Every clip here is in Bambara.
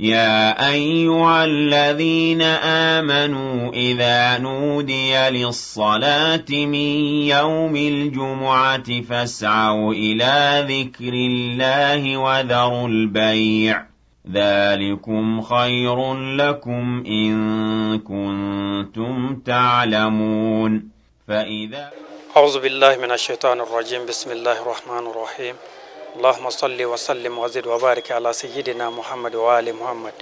يا أيها الذين آمنوا إذا نودي للصلاة من يوم الجمعة فاسعوا إلى ذكر الله وذروا البيع ذلكم خير لكم إن كنتم تعلمون. فإذا أعوذ بالله من الشيطان الرجيم. بسم الله الرحمن الرحيم. اللهم صل وسلم وزد وبارك على سيدنا محمد وآل محمد.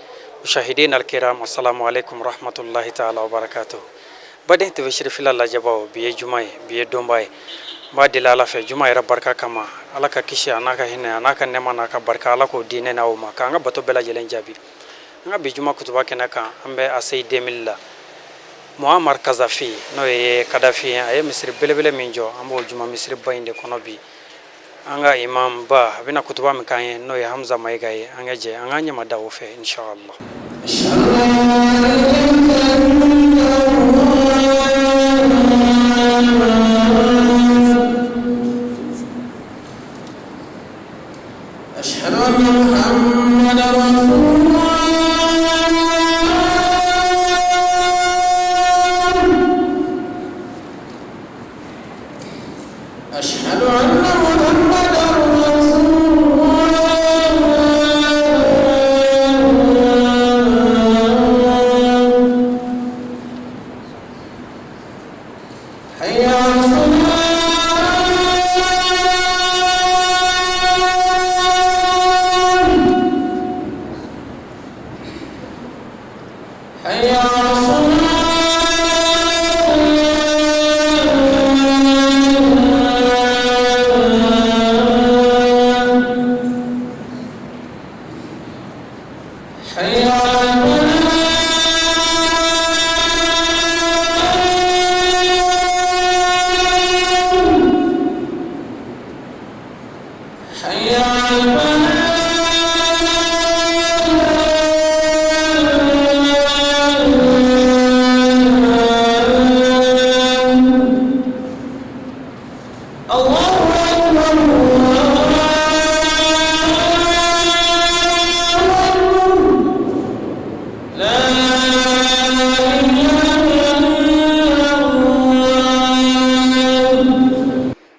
مشاهدينا الكرام، السلام عليكم ورحمة الله تعالى وبركاته. Baden TV Sirifila lajɛbaw, bi ye juma ye, bi ye donba ye. N b'a deli Ala fɛ, juma yɛrɛ barika kama, Ala ka kisi a n'a ka hinɛ a n'a ka nɛɛma n'a ka barika, Ala k'o di ne n'aw ma, k'an ka bato bɛɛ lajɛlen jaabi. An ka bi juma kutuba kɛnɛ kan, an bɛ ACI 2000 la. Muammar Kazafi, n'o ye Kadafi ye, a ye misiri belebele min jɔ, an b'o juma misiriba in de kɔnɔ bi. An ka imam ba a bɛna kutuba min k'an ye, n'o ye Hamza Mayiga ye, an ka jɛ an k'an ɲɛmada o fɛ, inshallah.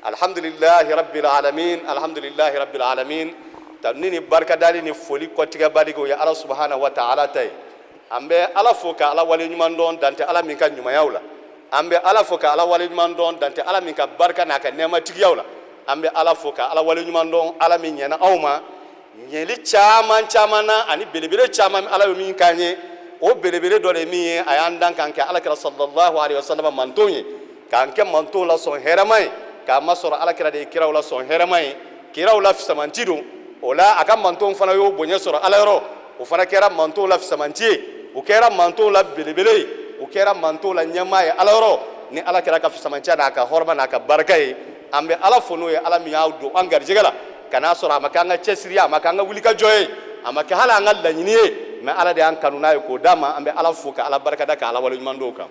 Alhamdulillahi rabbil alamin, alhamdulillahi rabbil alamin. Tanuni ni barikadali ni foli kɔtigɛbali o ye Ala subahana wa taala ta ye. An bɛ Ala fo ka Ala waleɲuman dɔn, dantɛ Ala min ka ɲumanyaw la. An bɛ Ala fo ka Ala waleɲuman dɔn, dantɛ Ala min ka barika n'a ka nɛɛmatigiyaw la. An bɛ Ala fo ka Ala waleɲuman dɔn, Ala min ɲɛna anw ma ɲɛli caman caman na ani belebele caman Ala ye min k'an ye. O belebele dɔ de ye min ye, a y'an dan k'an kɛ Ala kira sallallahu alaihi wasallam manton ye, k'an kɛ manton la sɔn hɛrɛma ye, k'a masɔrɔ Ala kira de ye kiraw la sɔn hɛrɛma ye, kiraw la fisamanti don. O la a ka manton fana y'o bonya sɔrɔ Ala yɔrɔ, o fana kɛra manton la fisamanti ye, o kɛra manton la belebele ye, o kɛra manton la ɲɛmaa ye Ala yɔrɔ. Ni Ala kira ka fisamanciya n'a ka hɔrɔma n'a ka barika ye, an bɛ Ala fo n'o ye, Ala min y'aw don an garijɛgɛ la, ka n'a sɔrɔ a ma kɛ an ka cɛsiri ye, a ma kɛ an ka wulikajɔ ye, a ma kɛ hali an ka laɲini ye, mais Ala de y'an kanu n'a ye k'o d'an ma. An bɛ Ala fo ka Ala barikada ka Ala waleɲuman dɔn o kan.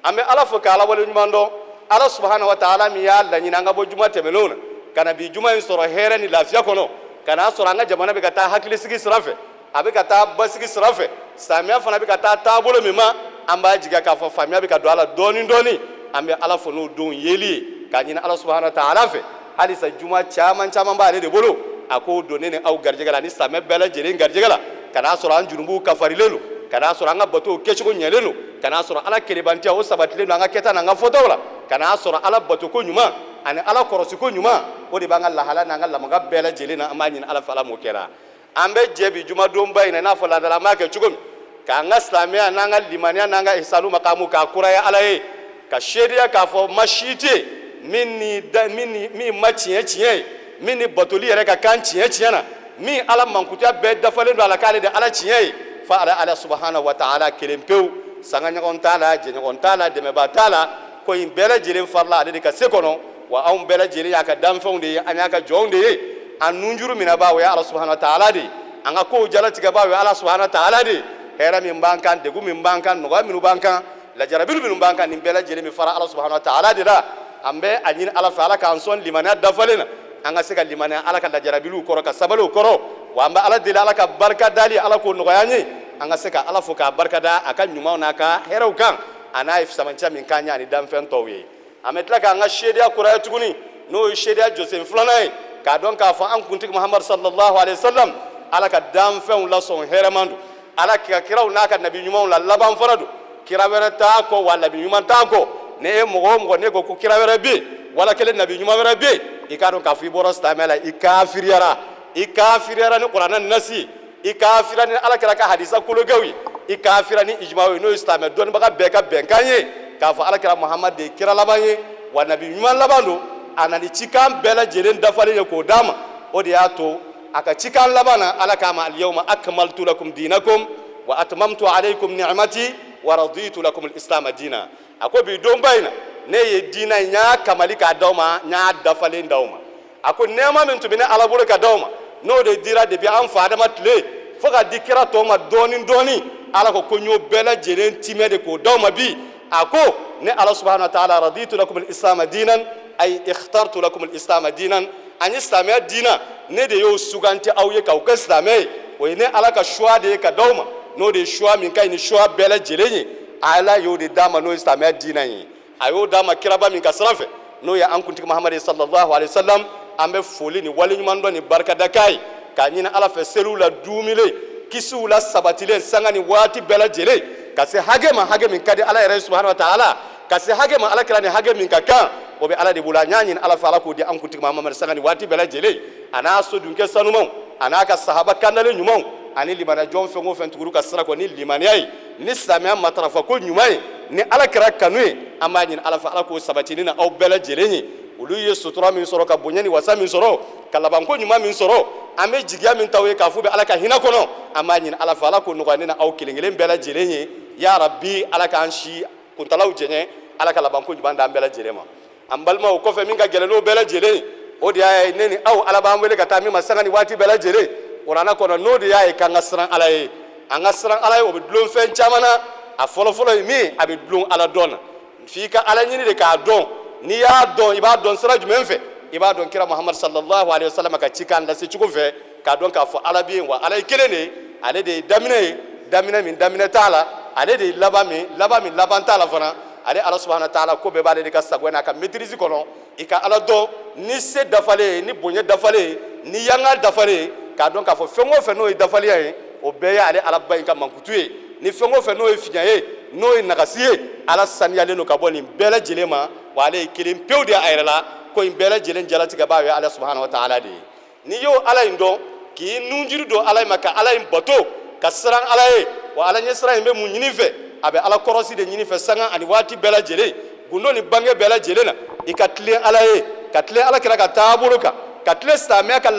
An bɛ Ala fo ka Ala waleɲuman dɔn, Ala subahana wa taala min y'a laɲini an ka bɔ juma tɛmɛnenw na ka na bi juma in sɔrɔ hɛrɛ ni lafiya kɔnɔ, ka n'a sɔrɔ an ka jamana bɛ ka taa hakilisigi sira fɛ, a bɛ ka taa basigi sira fɛ, samiya fana bɛ ka taa taabolo min ma, an b'a jigiya k'a fɔ faamuya bɛ ka don a la dɔɔni dɔɔni. An bɛ Ala fo n'o don yeli ye, k'a ɲini Ala subahana wa taala fɛ halisa juma caman caman b'ale de bolo, a k'o don ne ni aw garijɛgɛ la ni silamɛ bɛɛ lajɛlen garijɛgɛ la, ka n'a sɔrɔ an jurubuw kafarilen don, ka n'a sɔrɔ an ka batow kɛcogo ɲɛlen don, ka n'a sɔrɔ Ala kelebantiya o sabatilen don an ka kɛta n'an ka fɔtaw la, ka n'a sɔrɔ Ala batoko ɲuman ani Ala kɔrɔsiko ɲuman o de b'an ka lahala n'an ka lamaga bɛɛ lajɛlen na. An b'a ɲini Ala fɛ, Ala m'o kɛra. An bɛ jɛ bi jumadonba in na, i n'a fɔ laadala an b'a kɛ cogo min, k'an ka silamɛya n'an ka limaniya n'an ka ihsanu makamu k'a kuraya Ala ye, ka seereya k'a fɔ ma si tɛ min ni da min ni min ma tiɲɛ tiɲɛ ye, min ni batoli yɛrɛ ka kan tiɲɛ tiɲɛ na, min Ala mankutuya bɛɛ dafalen don a la k'ale de Ala tiɲɛ ye, fa Ala, Ala subahana wa taala kelen pewu, sangaɲɔgɔn t'a la, jɛɲɔgɔn t'a la, dɛmɛbaa t'a la. Ko in bɛɛ lajɛlen farila ale de ka se kɔnɔ, wa anw bɛɛ lajɛlen y'a ka danfɛnw de ye, an y'a ka jɔnw de ye. An nunjuru minɛbaa o ye Ala subahana taala de ye, an ka kow jalatigɛbaa o ye Ala subahana taala de ye. Hɛrɛ min b'an kan, degun min b'an kan, nɔgɔya minnu b'an kan, lajarabili minnu b'an kan, nin bɛɛ lajɛlen bɛ fara Ala subahana taala de la. An bɛ a ɲini Ala fɛ, Ala k'an sɔn limaniya dafalen na, an ka se ka limaniya Ala ka lajarabiliw kɔrɔ, ka sabali o kɔrɔ. Wa an bɛ Ala deli, Ala ka barika dali, Ala k'o nɔgɔya an ye, an ka se ka Ala fo k'a barika da a ka ɲumanw n'a ka hɛrɛw kan, a n'a ye fisamantiya min k'an ye ani danfɛn tɔw ye. An bɛ tila k'an ka seedeya kuraya tuguni, n'o ye seedeya jɔsen filanan ye, k'a dɔn k'a fɔ an kuntigi Muhamadu sallallahu alaihi wasallam, Ala ka danfɛnw la sɔn hɛrɛman don, Ala ka kiraw n'a ka nabi ɲumanw la laban fana don. Kira wɛrɛ t'a kɔ, wa nabi ɲuman t'a kɔ. Ni e mɔgɔ o mɔgɔ ne ko ko kira wɛrɛ bɛ yen, wala kelen nabi ɲuman wɛrɛ bɛ yen, i k'a dɔn k'a fɔ i bɔra silamɛya la, i kafiriyara. I kafiriyara ni kuranɛ nasi, i kafira ni Ala kira ka hadisa kologɛw ye, i kafira ni ijima ye, n'o ye silamɛ dɔnnibaga bɛɛ ka bɛnkan ye k'a fɔ Ala kira Muhamadu de ye kira laban ye, wa nabi ɲuman laban don. A nana ni cikan bɛɛ lajɛlen dafalen ye k'o d'a ma. O de y'a to a ka cikan laban na, Ala k'a ma: alyawma akmaltu lakum dinakum wa atmamtu alaykum ni'mati wa raditu lakum al-islam dina. A ko bi donba in na, ne ye diina in, n y'a kamali k'a d'aw ma, n y'a dafalen d'aw ma. A ko nɛɛma min tun bɛ ne Ala bolo ka d'aw ma, n'o de dira depuis an fa Adama tile fo ka di kira tɔw ma dɔɔni dɔɔni, Ala ko ko n y'o bɛɛ lajɛlen timɛ de k'o d'aw ma bi. A ko ne Ala subhanahu wa ta'ala raditu lakum al-islam dinan, ay ikhtartu lakum al-islam dinan, ani silamɛya diina, ne de y'o suganti aw ye k'aw kɛ silamɛ ye. O ye ne Ala ka choix de ye ka d'aw ma, n'o de ye choix min ka ɲi ni choix bɛɛ lajɛlen ye. Ala y'o de d'a ma, n'o ye silamɛya diina ye. A y'o d'a ma kiraba min ka sira fɛ, n'o ye an kuntigi Muhamadu sallallahu alaihi wasallam. An bɛ foli ni waleɲumandɔn ni barikada k'a ye, k'a ɲini Ala fɛ seliw la duumilen, kisiw la sabatilen, sanga ni waati bɛɛ lajɛlen, ka se hakɛ ma, hakɛ min ka di Ala yɛrɛ subhanahu wa ta'ala, ka se hakɛ ma, Ala kira ni hakɛ min ka kan, o bɛ Ala de bolo. An y'a ɲini Ala fɛ, Ala k'o di an kuntigi Muhamadu sanga ni waati bɛɛ lajɛlen, a n'a sodunkɛ sanumanw, a n'a ka sahaba kandalen ɲumanw, ani limaniyajɔn fɛn o fɛn tuguru ka sira kɔ ni limaniya ye, ni silamɛya matarafa ko ɲuman ye, ni Ala kira kanu ye. An b'a ɲini Ala fɛ, Ala k'o sabati ni na aw bɛɛ lajɛlen ye. Olu ye sutura min sɔrɔ, ka bonya ni wasa min sɔrɔ, ka labanko ɲuman min sɔrɔ, an bɛ jigiya min t'aw ye k'a fɔ bɛ Ala ka hinɛ kɔnɔ, an b'a ɲini Ala fɛ, Ala k'o nɔgɔya ne na aw kelen kelen bɛɛ lajɛlen ye. Ya rabi, Ala k'an si kuntalaw jɛɲɛ, Ala ka labanko ɲuman d'an bɛɛ lajɛlen ma. An balimaw, kɔfɛ min ka gɛlɛn n'o bɛɛ lajɛlen ye, o de y'a ye ne ni aw, Ala b'an wele ka taa min ma sanga ni waati bɛɛ lajɛlen kuranɛ kɔnɔ, n'o de y'a ye k'an ka siran Ala ye. An ka siran Ala ye, o bɛ dulon fɛn caman na. A fɔlɔfɔlɔ ye min, a bɛ dulon Ala dɔn na. F'i ka Ala ɲini de k'a dɔn. N'i y'a dɔn, i b'a dɔn sira jumɛn fɛ? I b'a dɔn kira Muhamadu sallallahu alaihi wasallam ka cikan lase cogo fɛ, k'a dɔn k'a fɔ Ala bɛ yen, wa Ala ye kelen de ye. Ale de ye daminɛ ye, daminɛ min daminɛ t'a la. Ale de ye laban min, laban min laban t'a la fana. Ale Ala subahana wa taala, ko bɛɛ b'ale de ka sagoya n'a ka maîtrise kɔnɔ. I ka Ala dɔn ni se dafalen ye, ni bonya dafalen ye, ni yanga dafalen ye, k'a dɔn k'a fɔ fɛn o fɛn n'o ye dafalenya ye, o bɛɛ ye ale Ala ba in ka mankutu ye. Ni fɛn o fɛn n'o ye fiɲɛ ye, n'o ye nagasi ye, Ala saniyalen don ka bɔ nin bɛɛ lajɛlen ma. Wa ale ye kelen pewu de ye a yɛrɛ la. Ko in bɛɛ lajɛlen jalatigɛbaa ye Ala subahana wa taala de ye. N'i y'o Ala in dɔn, k'i nunjiri don Ala in ma, ka Ala in bato, ka siran Ala ye, wa Ala ɲɛsiran in bɛ mun ɲini fɛ? A bɛ Ala kɔrɔsi de ɲini fɛ sanga ani waati bɛɛ lajɛlen, gundo ni bange bɛɛ lajɛlen na. I ka tilen Ala ye, ka tilen Ala kira ka taabolo kan, ka tilen silamɛya ka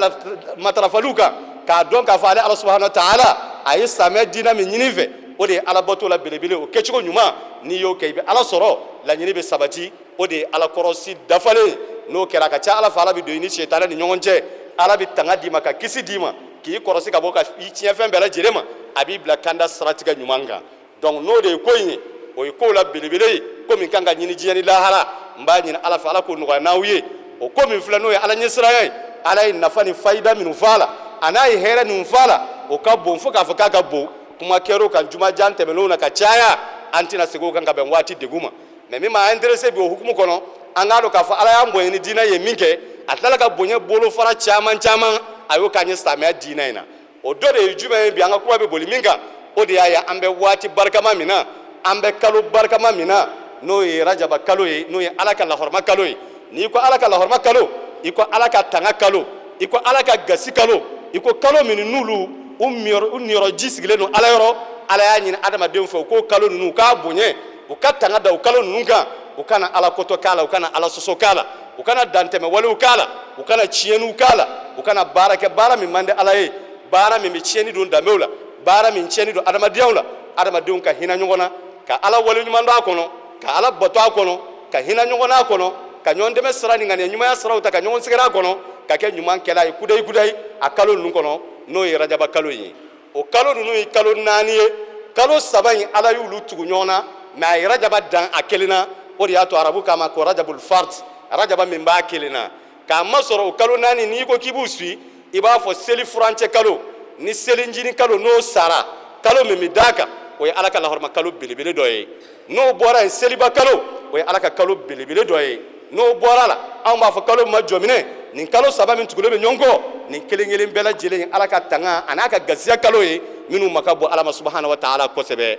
matarafaliw kan, k'a dɔn k'a fɔ ale Ala subahana wa taala, a ye silamɛya diinɛ min ɲini fɛ, o de ye Ala bato la belebele, o kɛcogo ɲuman. N'i y'o kɛ, i bɛ Ala sɔrɔ, laɲini bɛ sabati. O de ye Ala kɔrɔsi dafalen. N'o kɛra, a ka ca Ala fɛ, Ala bɛ don i ni sitanɛ ni ɲɔgɔn cɛ. Ala bɛ tanga d'i ma, ka kisi d'i ma, k'i kɔrɔsi ka bɔ ka i tiɲɛfɛn bɛɛ lajɛlen ma. A b'i bila kanda siratigɛ ɲuman kan. Donc n'o de ye ko in ye, o ye kow la belebele ye, ko min kan ka ɲini diɲɛ ni lahara. N b'a ɲini Ala fɛ, Ala k'o nɔgɔya n'aw ye. O ko min filɛ, n'o ye Ala ɲɛsiranya ye, Ala ye nafa ni fayida minnu fɔ a la, a n'a ye hɛrɛ minnu fɔ a la, o ka bon fo k'a fɔ k'a ka bon. Kuma kɛr'o kan jumajan tɛmɛnenw na ka caya, an tɛna segin o kan ka bɛn waati degun ma. Mais min m'an intéressé bi o hukumu kɔnɔ, an k'a dɔn k'a fɔ Ala y'an bonya ni diinɛ ye min kɛ, a tilala ka bonya bolofara caman caman, a y'o k'an ye silamɛya diinɛ in na. O dɔ de ye jumɛn ye? Bi an ka kuma bɛ boli min kan, o de y'a ye an bɛ waati barikama min na, an bɛ kalo barikama min na, n'o ye rajaba kalo ye, n'o ye Ala ka lahɔrɔma kalo ye. N'i ko Ala ka lahɔrɔma kalo, i ko Ala ka tanga kalo, i ko Ala ka gasi kalo, i ko kalo min n'olu u niyɔrɔ ji sigilen don Ala yɔrɔ. Ala y'a ɲini adamadenw fɛ, u k'o kalo ninnu, u k'a bonya, u ka tanga da o kalo ninnu kan, u kana Ala kɔtɔ k'a la, u kana Ala sɔsɔ k'a la, u kana dantɛmɛ walew k'a la, u kana tiɲɛniw k'a la, u kana baara kɛ baara min man di Ala ye, baara min bɛ tiɲɛni don danbew la, baara min tiɲɛni don adamadenyaw la. Adamadenw ka hinɛ ɲɔgɔn na, ka Ala waleɲuman dɔn a kɔnɔ, ka Ala bato a kɔnɔ, ka hinɛ ɲɔgɔn na a kɔnɔ, ka ɲɔgɔn dɛmɛ sira ni ŋaniya ɲumanya siraw ta, ka ɲɔgɔn sɛgɛrɛ a kɔnɔ, ka kɛ ɲuman kɛla ye kudayi kudayi a kalo ninnu kɔnɔ, n'o ye rajaba kalo ye. O kalo ninnu ye kalo 4 ye. Kalo 3 in, Ala y'olu tugu ɲɔgɔn na, mais a ye rajaba dan a kelen na. O de y'a to arabu k'a ma ko rajabul fard, rajaba min b'a kelen na. K'a masɔrɔ o kalo 4, n'i ko k'i b'u suit, I b'a fɔ seli furancɛ kalo ni selincinin kalo n'o sara, kalo min bɛ d'a kan, o ye Ala ka lahɔrɔma kalo belebele dɔ ye. N'o bɔra yen, seliba kalo, o ye Ala ka kalo belebele dɔ ye. N'o bɔra la, anw b'a fɔ kalo ma jɔminɛ. Nin kalo saba min tugulen bɛ ɲɔgɔn kɔ, nin kelen kelen bɛɛ lajɛlen ye Ala ka tanga an'a ka gasiya kalo ye, minnu ma ka bon Ala ma subahana wa taala kosɛbɛ.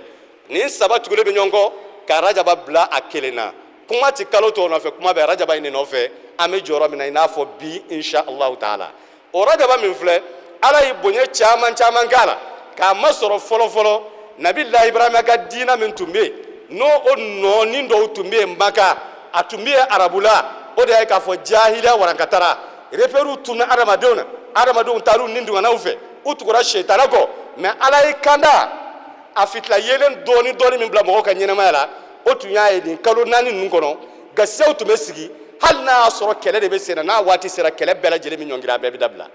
Nin saba tugulen bɛ ɲɔgɔn kɔ ka rajaba bila a kelen na. Kuma ti kalo tɔw nɔfɛ, kuma bɛ rajaba in de nɔfɛ. An bɛ jɔyɔrɔ min na i n'a fɔ bi, insha allahu taala, o rajaba min filɛ, Ala ye bonya caman caman k'a la, k'a masɔrɔ fɔlɔ fɔlɔ Nabila Ibrahima ka diina min tun bɛ yen, n'o o nɔɔni dɔw tun bɛ yen Maka, a tun bɛ yen arabula, o de ye k'a fɔ jahiliya warankatara, repɛriw tunna adamadenw na, adamadenw taar'u ni dunganaw fɛ, u tugura setana kɔ. Mɛ Ala ye kanda a fitila yeelen dɔɔni dɔɔni min bila mɔgɔw ka ɲɛnamaya la, o tun y'a ye nin kalo naani ninnu kɔnɔ, gasiyaw tun bɛ sigi. Hali n'a y'a sɔrɔ kɛlɛ de bɛ sen na, n'a waati sera, kɛlɛ bɛɛ lajɛlen bɛ ɲɔngiri, a bɛɛ bɛ dabila.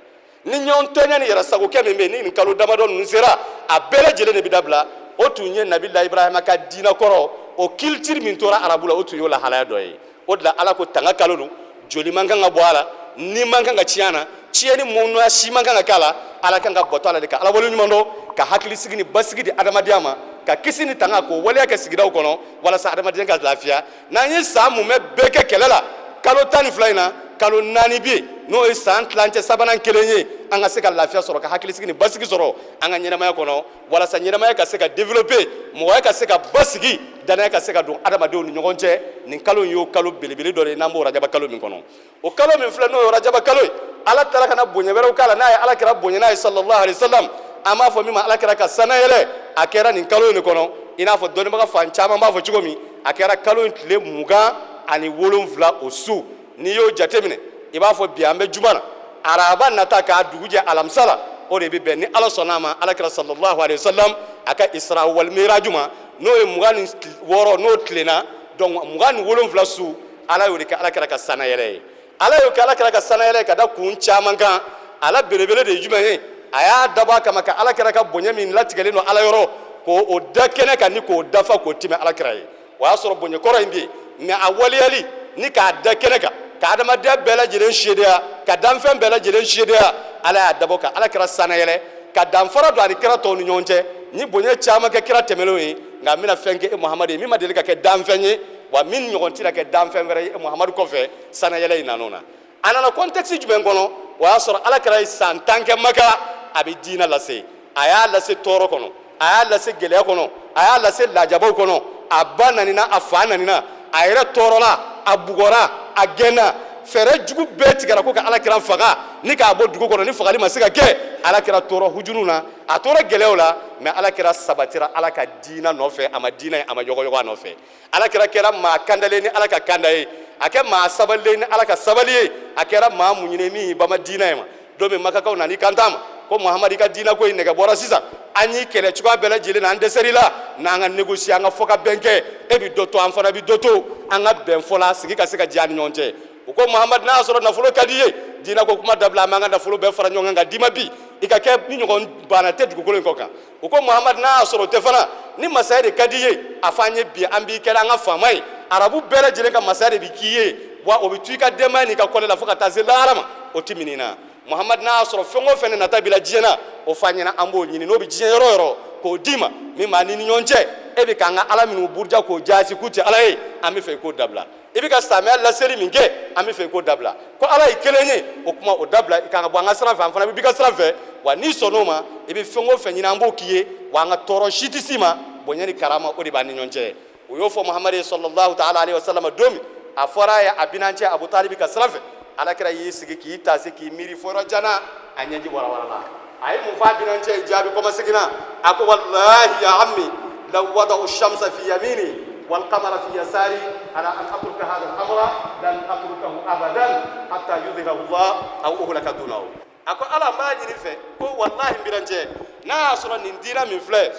Ni ɲɔgɔn tɔɲɔ ni yɛrɛsagokɛ min bɛ yen, ni nin kalo damadɔ ninnu sera, a bɛɛ lajɛlen de bɛ dabila. O tun ye Nabila Ibrahima ka diinɛ kɔrɔ, o culture min tora arabu la, o tun y'o lahalaya dɔ ye. O de la Ala ko tanga kalo don, joli man kan ka bɔ a la, ni man kan ka tiɲɛ a na, tiɲɛni mɔnɔya si man kan ka k'a la. Ala kan ka bato a la de, ka Ala wale ɲuman dɔn, ka hakilisigi ni basigi di adamadenya ma, ka kisi ni tanga k'o waleya kɛ sigidaw kɔnɔ, walasa adamadenya ka lafiya. N'an ye san mumɛ bɛɛ kɛ kɛlɛ la kalo 12 in na, kalo naani bɛ yen, n'o ye san tilancɛ sabanan kelen ye, an ka se ka lafiya sɔrɔ, ka hakilisigi ni basigi sɔrɔ an ka ɲɛnamaya kɔnɔ, walasa ɲɛnamaya ka se ka développer, mɔgɔya ka se ka basigi, danaya ka se ka don adamadenw ni ɲɔgɔn cɛ. Nin kalo in y'o kalo belebele dɔ de ye, n'an b'o rajaba kalo min kɔnɔ. O kalo min filɛ, n'o ye rajaba kalo ye, Ala taara ka na bonya wɛrɛw k'a la, n'a ye Ala kira bonya n'a ye sallallahu alaihi wasallam. An b'a fɔ min ma Ala kira ka sanayɛlɛ. A kɛra nin kalo in de kɔnɔ, i n'a fɔ dɔnnibaga fan caman b'a fɔ cogo min, a kɛra kalo in tile 27, o su. N'i y'o jateminɛ, i b'a fɔ bi an bɛ juma na, araba nata k'a dugu jɛ alamisa la, o de bɛ bɛn ni Ala sɔnna a ma Ala kira sallallahu alaihi wasallam a ka isra wal miraj ma, n'o ye 26, n'o tilenna. Donc 27 su, Ala y'o de kɛ Ala kira ka sanayɛlɛ ye. Ala y'o kɛ Ala kira ka sanayɛlɛ ye ka da kun caman kan. Ala belebele de ye jumɛn ye? A y'a dabɔ a kama ka Ala kira ka bonya min latigɛlen don Ala yɔrɔ, k'o da kɛnɛ kan, ni k'o dafa, k'o tɛmɛ Ala kira ye. O y'a sɔrɔ bonya kɔrɔ in bɛ yen, mɛ a waleyali ni k'a da kɛnɛ kan, ka adamadenya bɛɛ lajɛlen seedeya, ka danfɛn bɛɛ lajɛlen seedeya, Ala y'a dabɔ ka Ala kira sanayɛlɛ, ka danfara don a ni kira tɔw ni ɲɔgɔn cɛ. Ni bonya caman kɛ kira tɛmɛnlenw ye, nka n bɛna fɛn kɛ e Muhamadu ye min ma deli ka kɛ danfɛn ye, wa min ɲɔgɔn tɛna kɛ danfɛn wɛrɛ ye e Muhamadu kɔfɛ. Sanayɛlɛ in nan'o na. A nana contexte jumɛn kɔnɔ? O y'a sɔrɔ Ala kira ye san 10 kɛ Maka, a bɛ diinɛ lase. A y'a lase tɔɔrɔ kɔnɔ, a y'a lase gɛlɛya kɔnɔ, a y'a lase lajabaw kɔnɔ. A ba nanina, a fa nanina, a yɛrɛ tɔɔrɔla, a bugɔra, a gɛnna, fɛɛrɛ jugu bɛɛ tigɛra ko ka Ala kira faga ni k'a bɔ dugu kɔnɔ. Ni fagali ma se ka kɛ, Ala kira tora hujunu na, a tora gɛlɛyaw la, mɛ Ala kira sabatira Ala ka diinɛ nɔfɛ. A ma diinɛ ye, a ma yɔgɔyɔgɔ a nɔfɛ. Ala kira kɛra maa kandalen ni Ala ka kanda ye, a kɛ maa sabalilen ni Ala ka sabali ye, a kɛra maa muɲunen min y'i bama diinɛ ye ma. Don min Makakaw nan'i kanto a ma ko Muhamadu, i ka diinɛ ko in nɛgɛ bɔra sisan, an y'i kɛlɛ cogoya bɛɛ lajɛlen na, an dɛsɛr'i la, n'an ka négocier, an ka fɔ ka bɛn kɛ, e bɛ dɔ to, an fana bɛ dɔ to, an ka bɛn fɔ la, sigi ka se ka diya an ni ɲɔgɔn cɛ. U ko Muhamadu, n'a y'a sɔrɔ nafolo ka di i ye, diinɛ ko kuma dabila, an b'an ka nafolo bɛɛ fara ɲɔgɔn kan ka d'i ma bi, i ka kɛ ni ɲɔgɔn banna tɛ dugukolo in kɔ kan. U ko Muhamadu, n'a y'a sɔrɔ o tɛ fana, ni masaya de ka di i ye, a fɔ an ye bi, an b'i kɛra an ka faama ye, arabu bɛɛ lajɛlen ka masaya de bɛ k'i ye, wa o bɛ to i ka denbaya n'i ka kɔlɛ la fo ka taa se lahara ma, o tɛ minɛ i na. Muhamadu, n'a y'a sɔrɔ fɛn o fɛn de nata b'i la diɲɛ na, o fɔ an ɲɛna, an b'o ɲini, n'o bɛ diɲɛ yɔrɔ o yɔrɔ, k'o d'i ma. Min b'an ni ɲɔgɔn cɛ, e bɛ k'an ka ala minnu buruja k'o jaasi k'u tɛ ala ye, an bɛ fɛ i k'o dabila. I bɛ ka silamɛya laseli min kɛ, an bɛ fɛ i k'o dabila. Ko Ala ye kelen ye, o kuma o dabila, i kan ka bɔ an ka sira fɛ, an fana bɛ b'i ka sira fɛ. Wa n'i sɔnn'o ma, i bɛ fɛn o fɛn ɲini, an b'o k'i ye, wa an ka tɔɔrɔ si tɛ s'i ma. Bonya ni karama, o de b'an ni ɲɔgɔn cɛ. U y'o fɔ Muhamadu ye sallallahu ta'ala alaihi wa sallam. Don min a fɔra a ye a binancɛ Abu Talibi ka sira fɛ, Alakira y'i sigi k'i tasi k'i miiri fo yɔrɔ jan na, a ɲɛji warawarala. A ye mun fɔ a binancɛ ye jaabi kɔmasegin na? A ko wallahi ya ammi, law wada'u shamsa fi yamini wal qamara fi yasari ala an atruka hadha al amra lan atrukahu abadan hatta yudhhirahu Allah aw uhlaka dunahu. A ko Ala, n b'a ɲini fɛ ko wallahi n binancɛ, n'a y'a sɔrɔ nin diina min filɛ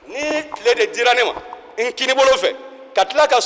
ni tile de dira ne ma n kinibolo fɛ, ka tila ka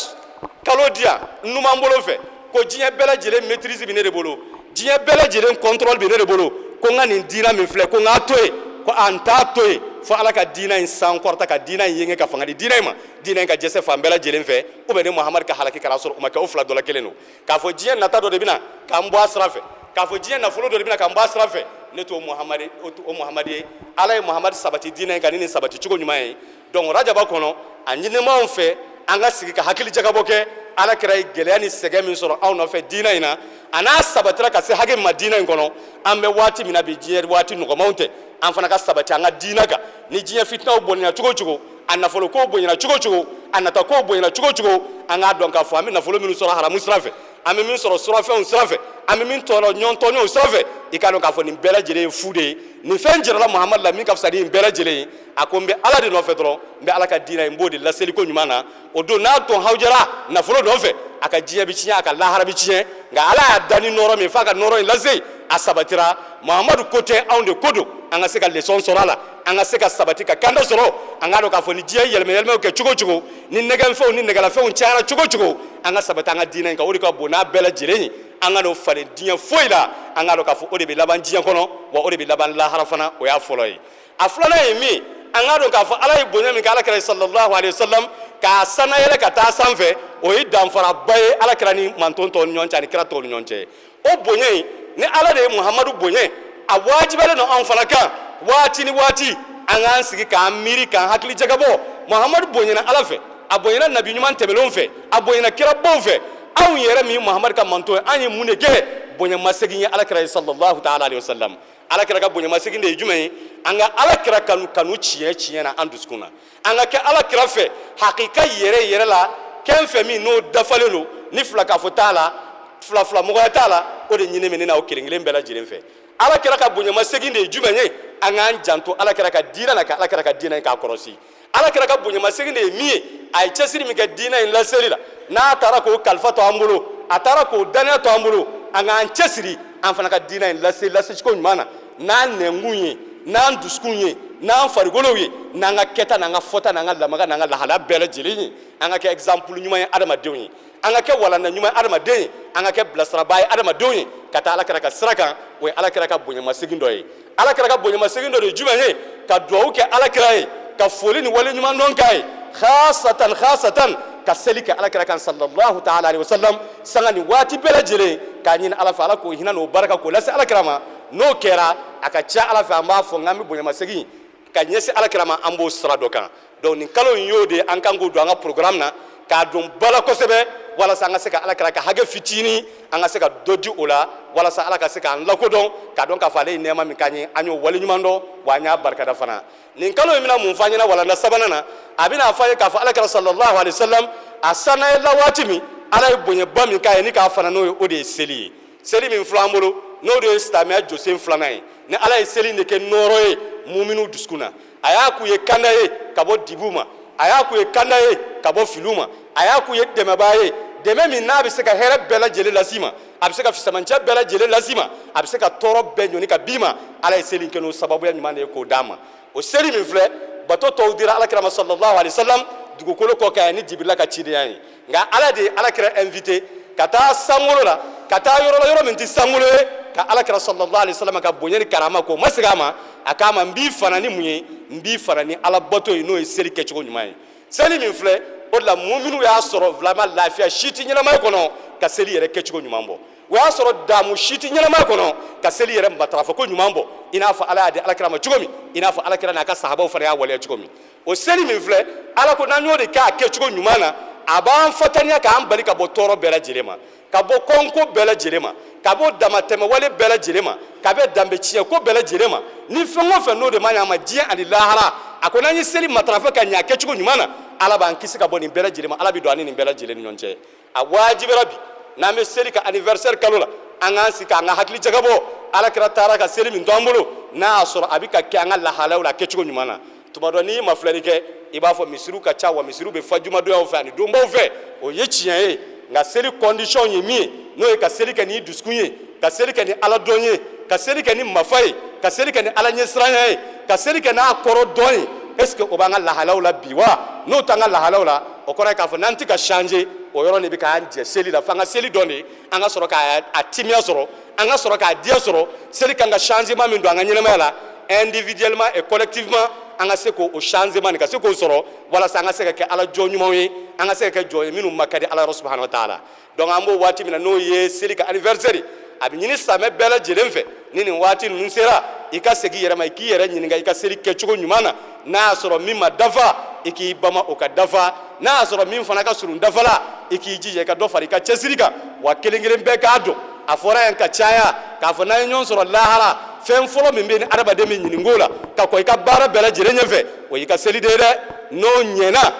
kalo di yan n numan bolo fɛ, ko diɲɛ bɛɛ lajɛlen maîtrise bɛ ne de bolo, diɲɛ bɛɛ lajɛlen contrôle bɛ ne de bolo, ko n ka nin diina min filɛ, ko n k'a to yen, ko a n t'a to yen fo Ala ka diina in sankɔrɔta, ka diina in yenge, ka fanga di diina in ma, diina in ka jɛsɛ fan bɛɛ lajɛlen fɛ, ou bien ne Muhamadu ka halaki kɛra sɔrɔ o ma kɛ, o fila dɔ la kelen don. K'a fɔ diɲɛ nata dɔ de bɛna k'an bɔ a sira fɛ, k'a fɔ diɲɛ nafolo dɔ de bɛna k'an bɔ a sira fɛ, Ne t'o Muhamadi, o Muhamadi ye. Ala ye Muhamadi sabati diinɛ in kan ni nin sabati cogo ɲuman ye. Donc rajaba kɔnɔ, a ɲininb'anw fɛ an ka sigi ka hakili jagabɔ kɛ. Ala kira ye gɛlɛya ni sɛgɛn min sɔrɔ anw nɔfɛ diinɛ in na, a n'a sabatira ka se hakɛ min ma diinɛ in kɔnɔ, an bɛ waati min na bi, diɲɛ waati nɔgɔmanw tɛ, an fana ka sabati an ka diinɛ kan. Ni diɲɛ fitinaw bonyana cogo o cogo, a nafolo kow bonyana cogo o cogo, a nata kow bonyana cogo o cogo, an k'a dɔn k'a fɔ an bɛ nafolo minnu sɔrɔ haramu sira fɛ, an bɛ min sɔrɔ surafɛnw sira fɛ, an bɛ min tɔɔrɔ ɲɔgɔn tɔɲɔw sira fɛ, i k'a dɔn k'a fɔ nin bɛɛ lajɛlen ye fu de ye. Nin fɛn jirala Muhamadu la min ka fisa ni nin bɛɛ lajɛlen ye. A ko n bɛ Ala de nɔfɛ dɔrɔn, n bɛ Ala ka diinɛ ye, n b'o de laseli ko ɲuman na. O don n'a tun hawujara nafolo nɔfɛ, a ka diɲɛ bɛ tiɲɛ, a ka lahara bɛ tiɲɛ. Nka Ala y'a da ni nɔɔrɔ min f'a ka nɔɔrɔ in lase, a sabatira. Muhamadu ko tɛ, anw de ko don. An ka se ka leçon sɔrɔ a la, an ka se ka sabati ka kanda sɔrɔ. An k'a dɔn k'a fɔ ni diɲɛ yɛlɛmɛ yɛlɛmɛw kɛ cogo o cogo, ni nɛgɛnfɛnw ni nɛgɛlafɛnw cayara cogo o cogo, an ka sabati an ka diinɛ in kan. O de ka bon n'a bɛɛ lajɛlen ye. An ka n'o falen diɲɛ foyi la. An k'a dɔn k'a fɔ o de bɛ laban diɲɛ kɔnɔ, wa o de bɛ laban lahara fana. O y'a fɔlɔ ye. A filanan ye min, an k'a dɔn k'a fɔ Ala ye bonya min kɛ ala kira sallallahu alaihi wasallam, k'a sanayɛlɛ ka taa sanfɛ, o ye danfaraba ye ala kira ni manton tɔw ni ɲɔgɔn cɛ ani kira tɔw ni ɲɔgɔn cɛ. O bonya in, ni Ala de ye Muhamadu bonya, a wajibiyalen don anw fana kan waati ni waati an k'an sigi k'an miiri, k'an hakili jagabɔ. Muhamadu bonyana Ala fɛ, a bonyana nabi ɲuman tɛmɛnlenw fɛ, a bonyana kirabaw fɛ. Anw yɛrɛ min Muhamadu ka manton ye, an ye mun de kɛ bonyamasegin ye ala kira ye sallallahu ta'ala alaihi wasallam? Ala kira ka bonyamasegin de ye jumɛn ye? An ka ala kira kanu, kanu tiɲɛ tiɲɛ na an dusukun na. An ka kɛ ala kira fɛ hakika yɛrɛ yɛrɛ la, kɛn fɛ min n'o dafalen don, ni fila k'a fɔ t'a la, fila fila mɔgɔya t'a la. O de ɲini min na o kelen kelen bɛɛ lajɛlen fɛ. Ala kira ka bonyamasegin de ye jumɛn ye? An k'an janto ala kira ka diinɛ na, ka ala kira ka diinɛ k'a kɔlɔsi. Ala kira ka bonyamasegin de ye min ye, a ye cɛsiri min kɛ diinɛ in laseli la, n'a taara k'o kalifa to an bolo, a taara k'o dannaya to an bolo, an k'an cɛsiri an fana ka diinɛ in lase lasecogo ɲuman na, n'an nɛnkun ye, n'an dusukun ye, n'an farikolow ye, n'an ka kɛta, n'an ka fɔta, n'an ka lamaga, n'an ka lahalaya bɛɛ lajɛlen ye. An ka kɛ exemple ɲuman ye adamadenw ye, an ka kɛ walanda ɲuman ye adamaden ye, an ka kɛ bilasirabaa ye adamadenw ye ka taa ala kira ka sira kan. O ye ala kira ka bonyamasegin dɔ ye. Ala kira ka bonyamasegin dɔ de ye jumɛn ye? Ka duwawu kɛ ala kira ye, ka foli ni wale ɲuman dɔn k'a ye, khasatan khasatan ka seli kɛ ala kira kan sallallahu ta'ala alaihi wasallam sanga ni waati bɛɛ lajɛlen, k'a ɲini Ala fɛ Ala k'o hinɛ n'o barika k'o lase ala kira ma. N'o kɛra, a ka ca Ala fɛ, an b'a fɔ n'an bɛ bonyamasegin ka ɲɛsin ala kira ma, an b'o sira dɔ kan. Donc nin kalo in y'o de ye, an kan k'o don an ka programme na, k'a don ba la kosɛbɛ, walasa an ka se ka ala kira ka hakɛ fitinin, an ka se ka dɔ di o la, walasa Ala ka se k'an lakodɔn, k'a dɔn k'a fɔ ale ye nɛɛma min k'an ye, an y'o waleɲuman dɔn, wa an y'a barikada fana. Nin kalo in bɛna mun f'an ɲɛna walanda sabanan na? A bɛna fɔ an ye k'a fɔ ala kira sallallahu alaihi wasallam, a sanayɛlɛla waati min, Ala ye bonyaba min k'a ye ni k'a fana n'o ye, o de ye seli ye. Seli min filɛ an bolo, n'o de ye silamɛya jɔsen filanan ye, ni Ala ye seli de kɛ nɔɔrɔ ye muminiw dusukun na, a y'a k'u ye kanda ye ka bɔ dibiw ma, a y'a k'u ye kanda ye ka bɔ filiw ma, a y'a k'u ye dɛmɛbaa ye, dɛmɛ min n'a bɛ se ka hɛrɛ bɛɛ lajɛlen las'i ma, a bɛ se ka fisamancɛ bɛɛ lajɛlen las'i ma, a bɛ se ka tɔɔrɔ bɛɛ ɲɔni ka b'i ma. Ala ye seli kɛ n'o sababuya ɲuman de ye k'o d'a ma. O seli min filɛ, bato tɔw dira ala kira ma sallallahu alaihi wasallam dugukolo kɔ kan ni Jibirila ka cidenya ye. Nka Ala de ye ala kira invité ka taa sankolo la, ka taa yɔrɔ la, yɔrɔ min tɛ sankolo ye, ka ala kira sallallahu alaihi wasallam ka bonya ni karama k'o ma segin a ma. A k'a ma: n b'i fana ni mun ye? N b'i fana ni ala bato ye, n'o ye seli kɛcogo ɲuman ye. Seli min filɛ, o de la muminu y'a sɔrɔ vraiment lafiya si tɛ ɲɛnamaya kɔnɔ ka seli yɛrɛ kɛcogo ɲuman bɔ. O y'a sɔrɔ damu si tɛ ɲɛnamaya kɔnɔ ka seli yɛrɛ matarafa ko ɲuman bɔ, i n'a fɔ Ala y'a di alakira ma cogo min, i n'a fɔ alakira n'a ka sahabaw fana y'a waleya cogo min. O seli min filɛ, Ala ko n'an y'o de kɛ a kɛcogo ɲuman na, a b'an fataniya k'an bali ka bɔ tɔɔrɔ bɛɛ lajɛlen ma, ka bɔ kɔnko bɛɛ lajɛlen ma, ka bɔ damatɛmɛwale bɛɛ lajɛlen ma, ka bɔ danbe tiɲɛ ko bɛɛ lajɛlen ma. Ni fɛn o fɛn n'o de ma ɲɛ a ma diɲɛ ani lahara, a ko n'an ye seli matarafa ka ɲɛ a kɛcogo ɲuman na, Ala b'an kisi ka bɔ nin bɛɛ lajɛlen ma, Ala bɛ don an ni nin bɛɛ lajɛlen ni ɲɔgɔn cɛ. A wajibira bi, n'an bɛ seli ka anniversaire kalo la, an k'an sigi k'an ka hakili jagabɔ ala kira taara ka seli min to an bolo, n'a y'a sɔrɔ a bɛ ka kɛ an ka lahalaw la a kɛcogo ɲuman na. Tuma dɔ, n'i ma filɛli kɛ, i b'a fɔ misiriw ka ca, wa misiriw bɛ fa jumadonyaw fɛ ani donbaw fɛ. O ye tiɲɛ ye, nka seli condition ye min ye, n'o ye ka seli kɛ n'i dusukun ye, ka seli kɛ ni ala dɔn ye, ka seli kɛ ni mafa ye, ka seli kɛ ni ala ɲɛsiranya ye, ka seli kɛ n'a kɔrɔ dɔn ye, est ce que o b'an ka lahalaw la bi wa? N'o t'an ka lahalaw la, o kɔrɔ ye k'a fɔ n'an tɛ ka changer, o yɔrɔ de bɛ k'an jɛ seli la. F'an ka seli dɔn de, an ka sɔrɔ k'a timiya sɔrɔ, an ka sɔrɔ k'a diya sɔrɔ. Seli kan ka changement min don an ka ɲɛnamaya la, individuellement et collectivement, an ka se k'o changement nin ka se k'o sɔrɔ, walasa an ka se ka kɛ ala jɔn ɲumanw ye, an ka se ka kɛ jɔn ye minnu ma ka di Ala yɔrɔ subahana wa taala. Donc an b'o waati min na, n'o ye seli ka anniversaire. A bɛ ɲini silamɛ bɛɛ lajɛlen fɛ, ni nin waati ninnu sera, i ka segin i yɛrɛ ma, i k'i yɛrɛ ɲininka i ka seli kɛcogo ɲuman na. N'a y'a sɔrɔ min ma dafa, i k'i bama o ka dafa. N'a y'a sɔrɔ min fana ka surun dafa la, i k'i jija i ka dɔ fara i ka cɛsiri kan. Wa kelen kelen bɛɛ k'a dɔn, a fɔra yan ka caya k'a fɔ n'an ye ɲɔgɔn sɔrɔ lahara, fɛn fɔlɔ min bɛ yen ni adamaden bɛ ɲininka o la ka kɔn i ka baara bɛɛ lajɛlen ɲɛfɛ, o y'i ka seli de ye dɛ. N'o ɲɛna,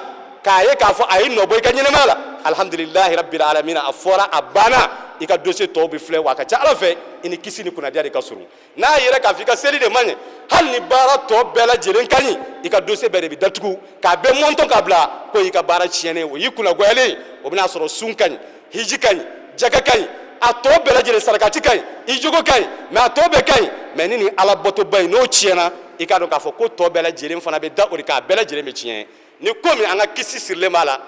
k'a ye k'a fɔ a ye nɔ bɔ i ka ɲɛnamaya la, alhamdulilahi rabbil alamina, a fɔra a banna, i ka dossier tɔw bɛ filɛ. Wa a ka ca ala fɛ, i ni kisi ni kunnadiya de ka surun. N'a yɛrɛ k'a fɔ i ka seli de man ɲɛ, hali ni baara tɔ bɛɛ lajɛlen ka ɲi, i ka dossier bɛɛ de bɛ datugu k'a bɛɛ mɔntɔn k'a bila ko y'i ka baara tiɲɛnen, o y'i kunnagoyalen ye. O bɛna sɔrɔ sun ka ɲi, hiji ka ɲi, jaka ka ɲi, a tɔ bɛɛ lajɛlen, sarakati ka ɲi, i jogo ka ɲi, mais a tɔ bɛɛ ka ɲi. Mais ni nin ala batoba in n'o tiɲɛna, i k'a dɔn k'a fɔ ko tɔ bɛɛ lajɛlen fana bɛ da o de kan, a bɛɛ lajɛlen bɛ tiɲɛ. Ni komi an ka kisi sirilen b'a la,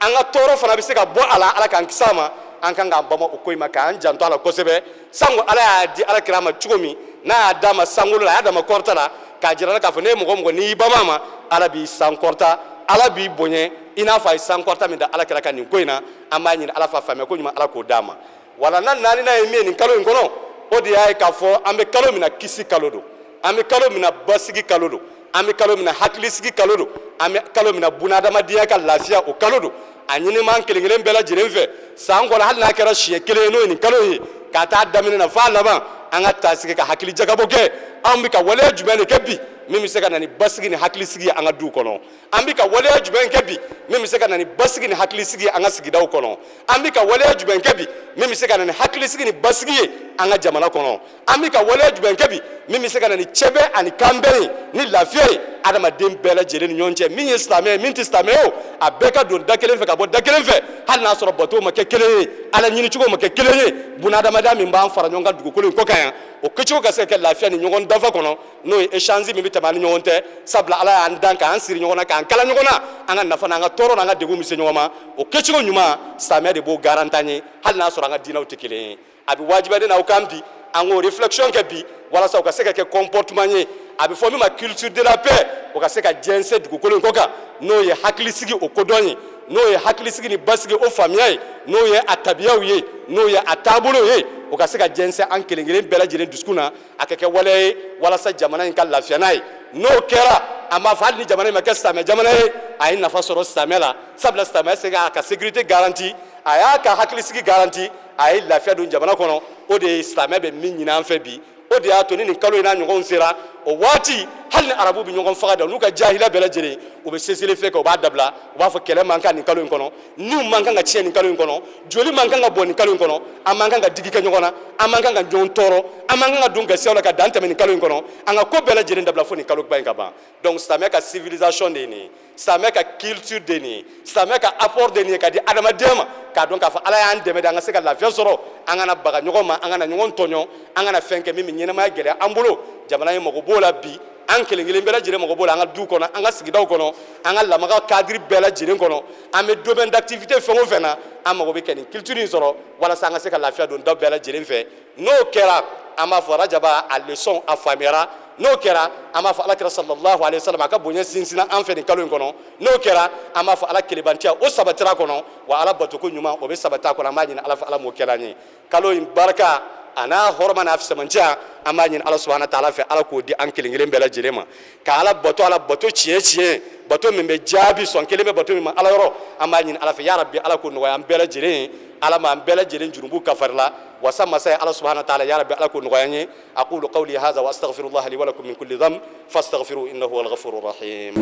an ka tɔɔrɔ fana bɛ se ka bɔ a la, Ala k'an kisi a ma, an kan k'an bama o ko in ma, k'an janto a la kosɛbɛ. Sango Ala y'a di Ala kira ma cogo min, n'a y'a d'a ma sankolo la, a y'a d'a ma kɔrɔta la, k'a jira la k'a fɔ ne ye mɔgɔ o mɔgɔ n'i y'i bama a ma, Ala b'i sankɔrɔta, Ala b'i bonya, i n'a fɔ a ye sankɔrɔta min da Ala kira kan nin ko in na. An b'a ɲini Ala fɛ, faamuya ko ɲuman, Ala k'o d'a ma. Walanda naaninan ye min ye nin kalo in kɔnɔ, o de y'a ye k'a fɔ an bɛ kalo min na, kisi kalo don, an bɛ kalo min na, basigi kalo don, an bɛ kalo min na, hakilisigi kalo don, an bɛ kalo min na, bunahadamadenya ka lafiya o kalo don. A ɲini b'an kelen kelen bɛɛ lajɛlen fɛ, san kɔnɔ, hali n'a kɛra siɲɛ kelen ye, n'o ye nin kalo ye, ka taa daminɛ na f'a laban, an ka taa sigi ka hakili jagabɔ kɛ. Anw bɛ ka waleya jumɛn de kɛ bi min bɛ se ka na ni basigi ni hakilisigi ye an ka duw kɔnɔ? An bɛ ka waleya jumɛn kɛ bi min bɛ se ka na ni basigi ni hakilisigi ye an ka sigidaw kɔnɔ? An bɛ ka waleya jumɛn kɛ bi min bɛ se ka na ni hakilisigi ni basigi ye an ka jamana kɔnɔ? An bɛ ka waleya jumɛn kɛ bi min bɛ se ka na ni cɛbɛn ani kanbɛn ye ni lafiya ye adamaden bɛɛ lajɛlen ni ɲɔgɔn cɛ, min ye silamɛ ye, min tɛ silamɛ ye o, a bɛɛ ka don da kelen fɛ ka bɔ da kelen fɛ, hali n'a sɔrɔ bato ma kɛ kelen ye, Ala ɲinicogo ma kɛ kelen ye, bunahadamadenya min b'an fara ɲɔgɔn kan dugukolo in kɔ kan yan, o kɛcogo ka se ka kɛ lafiya ni ɲɔgɔn dafa kɔnɔ, n'o ye échange min bɛ tɛmɛ an ni ɲɔgɔn cɛ. Sabula Ala y'an dan k'an siri ɲɔgɔn na, k'an kala ɲɔgɔn na, an ka nafa n'an ka tɔɔrɔ n'an ka degun bɛ se ɲɔgɔn ma. O kɛcogo ɲuman, silamɛya de b'o garanti an ye, hali n'a sɔrɔ an ka diinɛw tɛ kelen ye. A bɛ wajibiya ne n'aw kan bi, an k'o réflexion kɛ bi, walasa o ka se ka kɛ comportement ye, a bɛ fɔ min ma culture de la paix, o ka se ka jɛnsɛn dugukolo in kɔ kan, n'o ye hakilisigi o kodɔn ye, n'o ye hakilisigi ni basigi o faamuya ye, n'o ye a tabiyaw ye, n'o ye a taabolo ye, o ka se ka jɛnsɛn an kelen kelen bɛɛ lajɛlen dusukun na, a ka kɛ waleya ye walasa jamana in ka lafiya n'a ye. N'o kɛra, an b'a fɔ hali ni jamana in ma kɛ silamɛ jamana ye, a ye nafa sɔrɔ silamɛ la, sabula silamɛya se k'a ka sécurité garanti, a y'a ka hakilisigi garanti, a ye lafiya don jamana kɔnɔ. O de ye silamɛ bɛ min ɲini an fɛ bi. O de y'a to ni nin kalo in n'a ɲɔgɔnw sera, o waati, hali ni arabu bɛ ɲɔgɔn faga da n'u ka jahiliya bɛɛ lajɛlen, u bɛ cessez-le-feu kɛ, u b'a dabila, u b'a fɔ kɛlɛ man kan nin kalo in kɔnɔ, niw man kan ka tiɲɛ nin kalo in kɔnɔ, joli man kan ka bɔn nin kalo in kɔnɔ, an man kan ka digi kɛ ɲɔgɔn na, an man kan ka ɲɔgɔn tɔɔrɔ, an man kan ka don gasiyaw la ka dan tɛmɛ nin kalo in kɔnɔ, an ka ko bɛɛ lajɛlen dabila fo nin kaloba in ka ban. Donc silamɛ ka civilisation de ye nin ye, silamɛ ka culture de ye nin ye, silamɛ ka apport de ye nin ye ka di adamadenya ma, k'a dɔn k'a fɔ Ala y'an dɛmɛ de an ka se ka lafiya sɔrɔ, an kana baga ɲɔgɔn ma, an kana ɲɔgɔn tɔɲɔ, an kana fɛn kɛ min bɛ ɲɛnamaya gɛlɛya an bolo. Jamana in mago b'o la bi, an kelen kelen bɛɛ lajɛlen mago b'o la, an ka du kɔnɔ, an ka sigidaw kɔnɔ, an ka lamaga cadre bɛɛ lajɛlen kɔnɔ, an bɛ domaine d'activité fɛn o fɛn na, an mago bɛ ka nin culture in sɔrɔ walasa an ka se ka lafiya don da bɛɛ lajɛlen fɛ. N'o kɛra, an b'a fɔ rajaba a leçon a faamuyara. N'o kɛra, an b'a fɔ alakira sallallahu alaihi wasallam a ka bonya sinsinna an fɛ nin kalo in kɔnɔ. N'o kɛra, an b'a fɔ Ala kelebantiya o sabatira kɔnɔ, wa Ala batoko ɲuman o bɛ sabati a kɔnɔ. An b'a ɲini Ala fɛ, Ala m'o kɛla an ye. Kalo in barika a n'a hɔrɔma n'a fisamanciya, an b'a ɲini Ala subahana taala fɛ, Ala k'o di an kelen kelen bɛɛ lajɛlen ma, ka Ala bato, Ala bato tiɲɛ tiɲɛ, bato min bɛ jaabi, sɔn kelen bɛ bato min ma Ala yɔrɔ. An b'a ɲini Ala fɛ, ya Rabbi, Ala k'o nɔgɔya an bɛɛ lajɛlen ye. Ala m'an bɛɛ lajɛlen jurumu kafarila wasa masa ye Ala subahana taala, ya Rabbi, Ala k'o nɔgɔya an ye. Aqulu qawli hadha wa astaghfirullah li wa lakum min kulli dhanb fastaghfiruhu innahu huwal ghafurur rahim.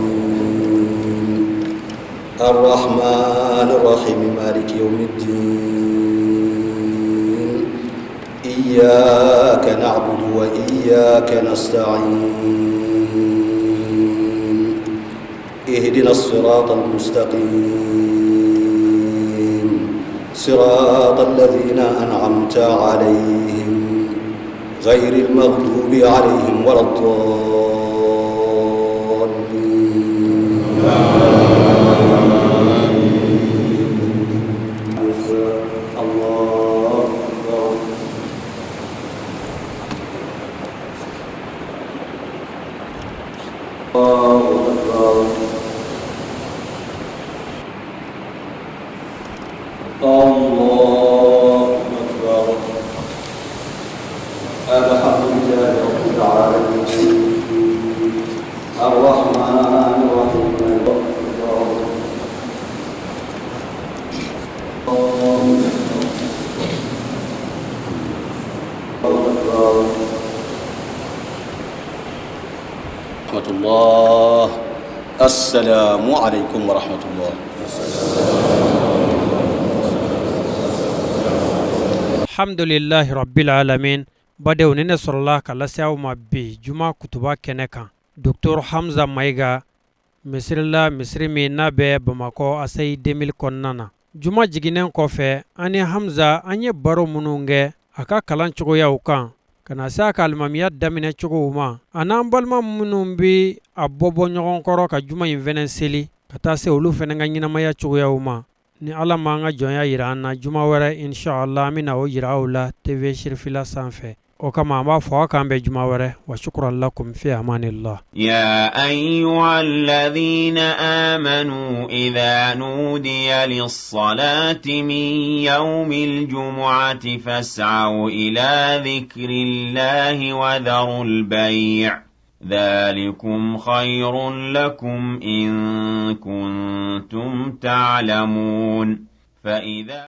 الرحمن الرحيم مالك يوم الدين إياك نعبد وإياك نستعين اهدنا الصراط المستقيم صراط الذين أنعمت عليهم غير المغضوب عليهم ولا الضالين. الله أكبر. الله أكبر. الله أكبر. السلام عليكم ورحمة الله. Alhamdulillahi rabbil alamin. Badenw, ni ne sɔrɔla ka lase aw ma bi juma kutuba kɛnɛ kan, Docteur Hamza Mayiga, misiri la, misiri min n'a bɛ Bamakɔ ACI 2000 kɔnɔna na. Juma jiginnen kɔfɛ, an ni Hamza an ye baro minnu kɛ a ka kalan cogoyaw kan, ka na se a ka alimamiya daminɛ cogow ma, a n'an balima minnu bɛ a bɔ bɔ ɲɔgɔn kɔrɔ ka juma in fɛnɛ seli, ka taa se olu fɛnɛ ka ɲɛnamaya cogoyaw ma. Ni Ala ma an ka jɔnya jira an na, juma wɛrɛ inshallah an bɛna o jira aw la TV Sirifila sanfɛ. O kama an b'a fɔ aw k'an bɛn juma wɛrɛ. Wa shukran lakum fi amanillah. يا أيها الذين آمنوا إذا نودي للصلاة من يوم الجمعة فاسعوا إلى ذكر الله وذروا البيع ذلكم خير لكم إن كنتم تعلمون. فإذا